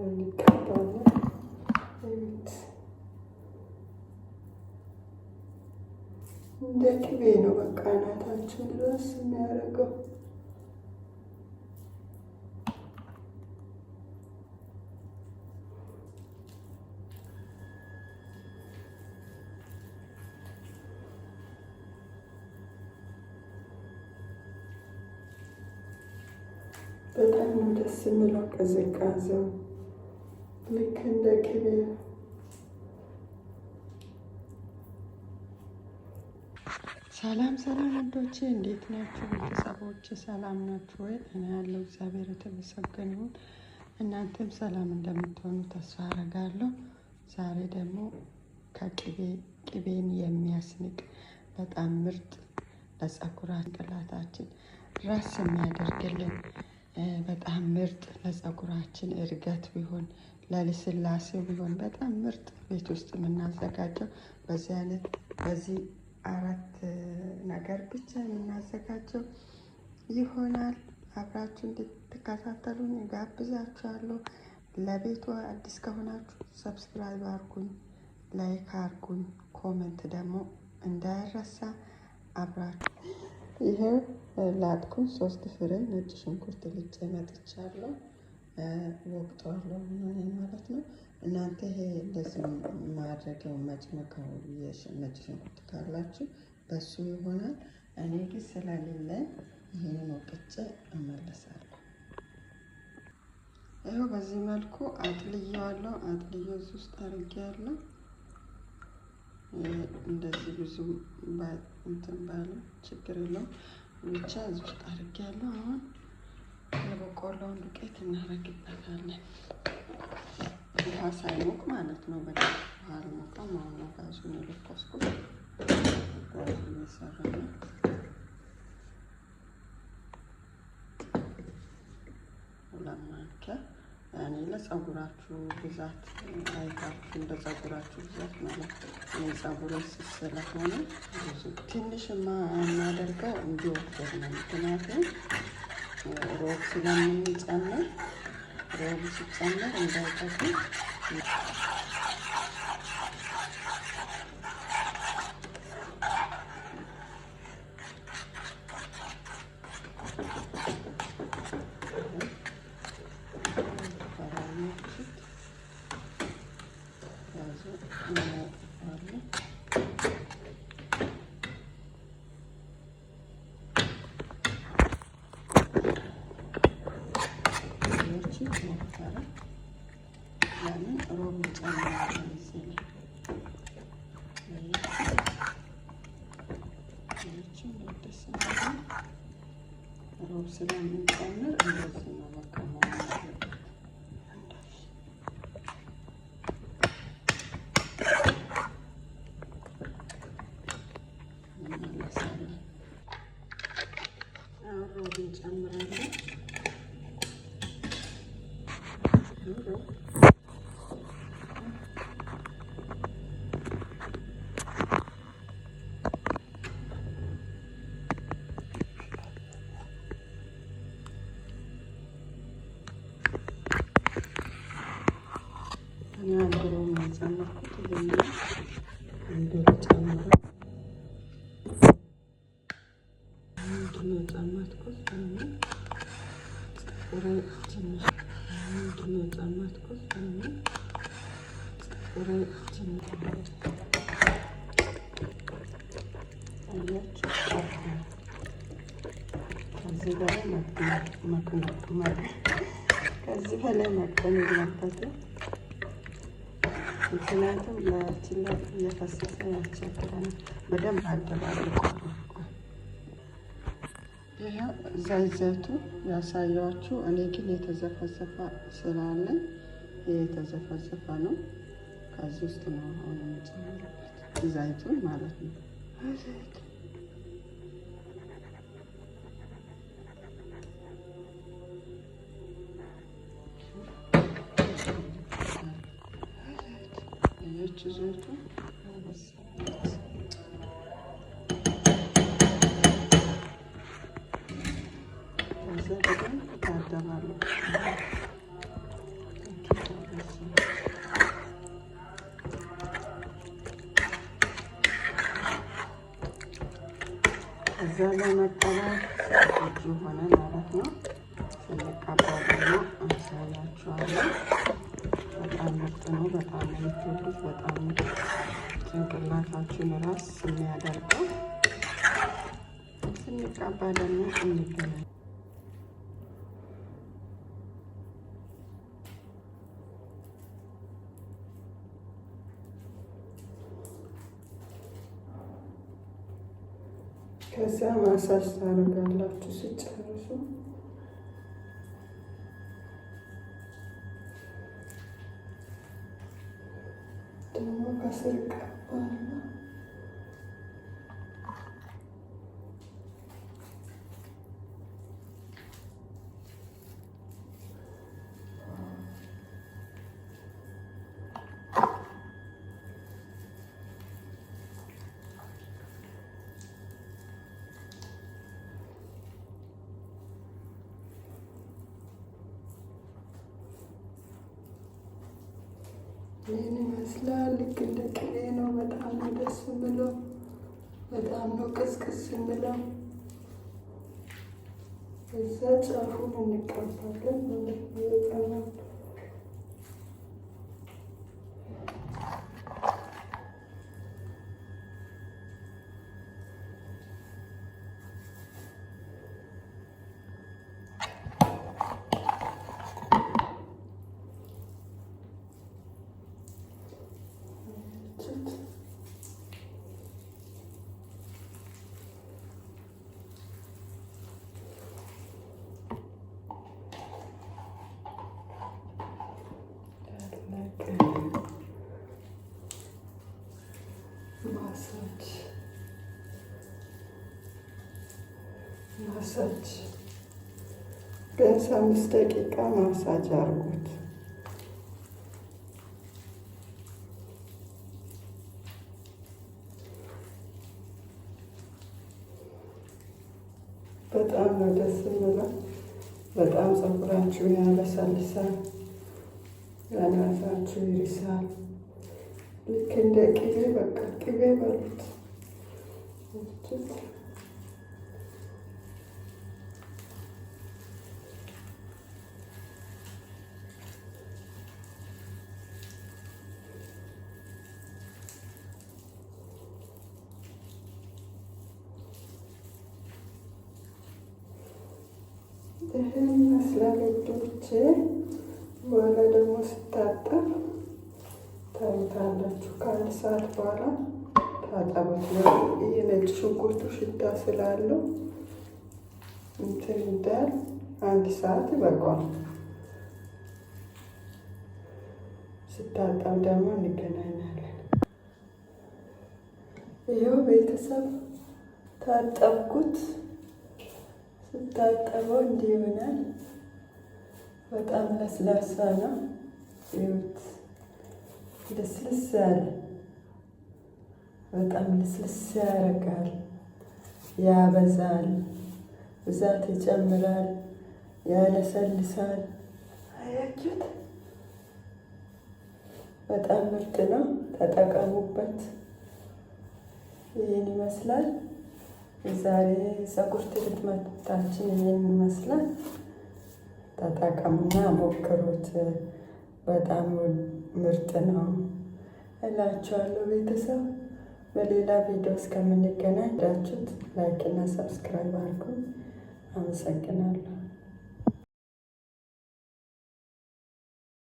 እንቀባለን። እዩት፣ እንደ ቅቤ ነው በቃ አናታችን ድረስ የሚያደርገው። በጣም ነው ደስ የሚለው ቅዝቃዜው፣ ልክ እንደ ቅቤ። ሰላም ሰላም ውዶቼ፣ እንዴት ናችሁ? ቤተሰቦች ሰላም ናችሁ ወይ? እኔ ያለው እግዚአብሔር የተመሰገነ ይሁን። እናንተም ሰላም እንደምትሆኑ ተስፋ አረጋለሁ። ዛሬ ደግሞ ከቅቤ ቅቤን የሚያስንቅ በጣም ምርጥ ለጸጉር ቅላታችን ራስ የሚያደርግልን በጣም ምርጥ ለጸጉራችን እድገት ቢሆን ለልስላሴው ቢሆን በጣም ምርጥ ቤት ውስጥ የምናዘጋጀው በዚህ አይነት በዚህ አራት ነገር ብቻ የምናዘጋጀው ይሆናል። አብራችሁ እንድትከታተሉኝ ጋብዛችኋለሁ። ለቤቱ አዲስ ከሆናችሁ subscribe አርጉኝ፣ like አርጉኝ፣ comment ደግሞ እንዳይረሳ። አብራችሁ ይሄ ላጥኩኝ 3 ፍሬ ነጭ ሽንኩርት ልጬ መጥቻለሁ። ወቅጠዋለሁ ማለት ነው። እናንተ ይሄ እንደዚህ ማድረጊያው መጭመቂያው ነጭ ሽንኩርት ካላችሁ በሱ ይሆናል። እኔ ግን ስለሌለ ይሄንን ወቅጬ እመለሳለሁ። ይኸው በዚህ መልኩ አጥልየዋለሁ። አጥልዬ እዚህ ውስጥ አድርጌያለሁ። እንደዚህ ብዙ እንትን ባለ ችግር የለውም። ብቻ እዚህ ውስጥ አድርጌያለሁ። አሁን የበቆሎውን ዱቄት እናደርግበታለን። ውሃ ሳይሞቅ ማለት ነው። በቃ ውሃ አልሞቀም። አሁን ነው ጋዙን የለኮስኩት። ጋዙ እየሰራ ነው። 2 ማንኪያ እኔ ለጸጉራችሁ ብዛት አይታችሁ እንደ ጸጉራችሁ ብዛት ማለት እኔ ጸጉሬ ስስ ስለሆነ ብዙ ትንሽ የማደርገው እንዲወፍር ነው። ምክንያቱም ሮብ ስለምንጨምር ሮብ ሲጨምር እንዳይጠቅም ለምን ሮብ እንጨምራለን እዚህ ላይ ሮብ ስለምንጨምር እንደዚህ ነው በቃ መሆን ያለበት። እንመለሳለን። አሁን ሮብ እንጨምራለን። እኔ አንድ ሮብ ነው የጨመርኩት። አንድ ልጨምረው አንድ ነው የጨመርኩት። ትንሽ አንድ ነው የጨመርኩት። ከዚህ በላይ መቅጠን የለበትም። ምክንያቱም ላያችን ላይ እየፈሰሰ ያስቸግረናል። በደንብ አደባልቀዋለሁ። ይህ ዘይቱ ያሳያችሁ። እኔ ግን የተዘፈዘፈ ስላለኝ ይህ የተዘፈዘፈ ነው። ከዚህ ውስጥ ነው አሁን የምጨምርበት ዘይቱን ማለት ነው። ዘይቱ ዘይቱ ከዛ በደንብ ታደባለሁ። ከዛ ለመቀባት ዝግጁ ሆነ ማለት ነው። ስንቀባ ደግሞ አሳያችኋለሁ። በጣም ምርጥ ነው። በጣም ነው የምትወዱት። በጣም ጭንቅላታችን ራስ የሚያደርገው። ስንቀባ ደግሞ እንገናኝ። ከዛ ማሳጅ ታደርጋላችሁ ሲጨርሱ። ደግሞ ከስር ይቀባል። ይህን ይመስላል። ልክ እንደ ቅቤ ነው። በጣም ነው ደስ የምለው። በጣም ነው ቅዝቅዝ የምለው። እዛ ጫፉን እንቀባለን ማለት ነው። በጣም massage massage ቢያንስ 5 ደቂቃ ማሳጅ አድርጉት። በጣም ነው ደስ የሚለው። በጣም ፀጉራችሁን ያለሰልሳል፣ ያናሳችሁ ይርሳል። ልክ እንደ ቅቤ፣ በቃ ቅቤ በሉት። ይህን ይመስላል ውዶቼ። በኋላ ደግሞ ስታጠብ ታዩታላችሁ። ከአንድ ሰዓት በኋላ ታጠቡት ነው። ይህ ነጭ ሽንኩርቱ ሽታ ስላለው እንትን እንዳል አንድ ሰዓት ይበቃዋል። ስታጠብ ደግሞ እንገናኛለን። ይኸው ቤተሰብ ታጠብኩት። ስታጠበው እንዲህ ይሆናል። በጣም ለስላሳ ነው። ይኸውት ልስልስ ያለ፣ በጣም ልስልስ ያደርጋል፣ ያበዛል፣ ብዛት ይጨምራል፣ ያለሰልሳል። አያችሁት? በጣም ምርጥ ነው። ተጠቀሙበት። ይህን ይመስላል የዛሬ ፀጉር treatment ኣችን ይህን ይመስላል። ተጠቀሙና ሞክሩት። በጣም ምርጥ ነው እላችኋለሁ ቤተሰብ። በሌላ ቪዲዮ እስከምንገናኝ ዳችሁት like እና subscribe አድርጉ። አመሰግናለሁ።